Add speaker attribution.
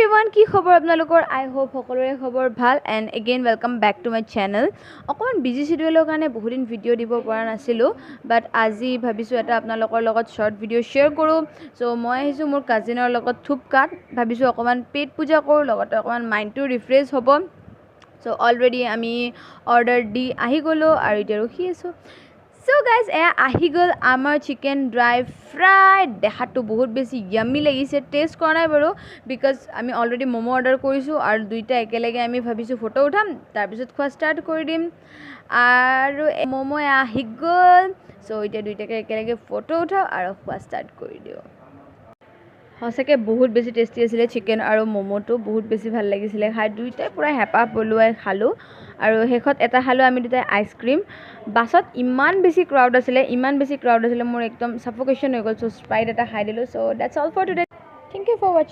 Speaker 1: Everyone, কি খবৰ আপোনালোকৰ? আই হোপ সকলোৰে খবৰ ভাল and again welcome back to my channel. অকণমান বিজি শ্বেডিউলৰ কাৰণে বহুদিন ভিডিঅ' দিব পৰা নাছিলোঁ, বাট আজি ভাবিছোঁ এটা আপোনালোকৰ লগত শ্বৰ্ট ভিডিঅ' শ্বেয়াৰ কৰোঁ। চ' মই আহিছোঁ মোৰ কাজিনৰ লগত থুপকাত। ভাবিছোঁ অকণমান পেট পূজা কৰোঁ, লগতে অকণমান মাইণ্ডটো ৰিফ্ৰেছ হ'ব। চ' অলৰেডি আমি অৰ্ডাৰ দি আহি গ'লোঁ আৰু এতিয়া ৰখি আছোঁ। চ' গাইজ, এয়া আহি গ'ল আমাৰ চিকেন ড্ৰাই ফ্ৰাই। দেখাতটো বহুত বেছি য়াম্মি লাগিছে। টেষ্ট কৰা নাই বাৰু, because আমি অলৰেডি ম'ম' অৰ্ডাৰ কৰিছোঁ আৰু দুইটা একেলগে আমি ভাবিছোঁ ফটো উঠাম, তাৰপিছত খোৱা ষ্টাৰ্ট কৰি দিম। আৰু ম'ম' এয়া আহি গ'ল। চ' এতিয়া দুইটাকে একেলগে ফটো উঠাওঁ আৰু খোৱা ষ্টাৰ্ট কৰি দিওঁ। সঁচাকৈ বহুত বেছি টেষ্টি আছিলে চিকেন আৰু ম'ম'টো। বহুত বেছি ভাল লাগিছিলে খাই। দুইটাই পূৰা হেঁপাহ পলুৱাই খালোঁ আৰু শেষত এটা খালোঁ আমি দুটাই আইচক্ৰীম। বাছত ইমান বেছি ক্ৰাউড আছিলে, ইমান বেছি ক্ৰাউড আছিলে, মোৰ একদম ছাফ'কেশ্যন হৈ গ'ল। চ' স্প্ৰাইট এটা খাই দিলোঁ। So that's all for today. Thank you for watching.